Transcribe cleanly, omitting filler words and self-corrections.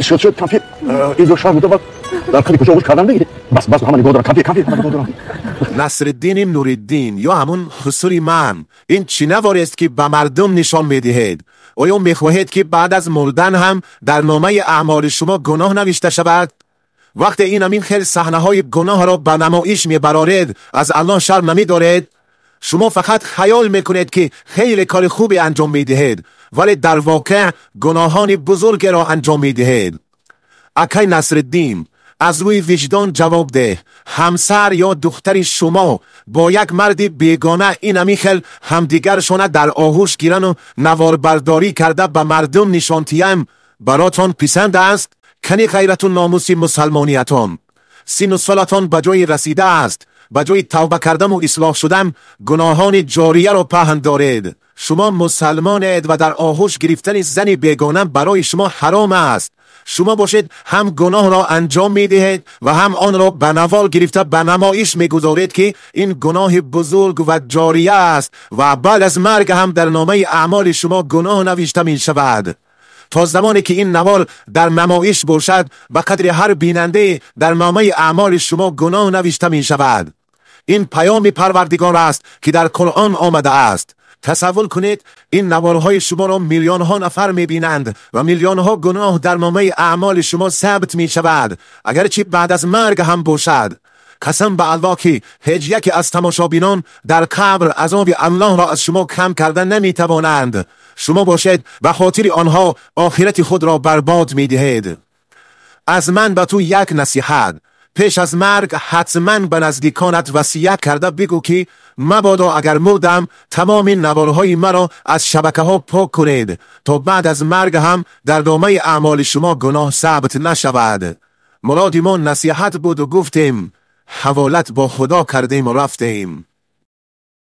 Шуд, шуд, кампир. Инҷо шаҳр буда, дар қади куҷо оғӯш кардан бигиред. Бас, бас, ҳама нигоҳ дорам, кампир, кампир, ҳама нигоҳ дорам. Насриддини Нуриддин ё ҳамун ҳусури ман, ин чӣ наворест, ки ба мардум нишон медиҳед? Оё мехоҳед, ки баъд аз мурдан ҳам дар номаи аъмоли шумо гуноҳ навишта шавад? Вақте ин ҳамин хел саҳнаҳои гуноҳро ба намоиш мебароред, аз Аллоҳ шарм намедоред? Шумо фақат хаёл мекунед, ки хеле кори хубе анҷом медиҳед, вале дар воқеъ гуноҳони бузургеро анҷом медиҳед. Акай Насриддин, аз рӯи виҷдон ҷавоб деҳ. Ҳамсар ё духтари шумо бо як марди бегона ин ҳамин хел ҳамдигаршона дар оғӯш гирану наворбардорӣ карда ба мардум нишон тиям, баротон писанд аст? Кани ғайрату номуси мусалмониятон? Сину солатон ба ҷои расида аст. Ба ҷои тавба кардану ислоҳ шудан, гуноҳони ҷорияро паҳн доред. Шумо мусалмонед ва дар оғӯш гирифтани зани бегона барои шумо ҳаром аст. Шумо бошед, ҳам гуноҳро анҷом медиҳед ва ҳам онро ба навор гирифта ба намоиш мегузоред, ки ин гуноҳи бузург ва ҷория аст ва баъд аз марг ҳам дар номаи аъмоли шумо гуноҳ навишта мешавад. То замоне ки ин навор дар намоиш бошад, ба қадри ҳар бинандае дар номаи аъмоли шумо гуноҳ навишта мешавад. Ин паёми Парвардигор аст, ки дар Қуръон омадааст. Тасаввур кунед, ин наворҳои шуморо миллионҳо нафар мебинанд ва миллионҳо гуноҳ дар номаи аъмоли шумо сабт мешавад, агарчи баъд аз марг ҳам бошад. Қасам ба Аллоҳ, ки ҳеҷ яке аз тамошобинон дар қабр азоби Аллоҳро аз шумо кам карда наметавонанд. Шумо бошед, ба хотири онҳо охирати худро барбод медиҳед. Аз ман ба ту як насиҳат: пеш аз марг ҳатман ба наздиконат васият карда бигӯ, ки мабодо агар мурдам, тамоми наворҳои маро аз шабакаҳо пок кунед, то баъд аз марг ҳам дар номаи аъмоли шумо гуноҳ сабт нашавад. Муроди мо насиҳат буду гуфтем, ҳаволат бо Худо кардему рафтем.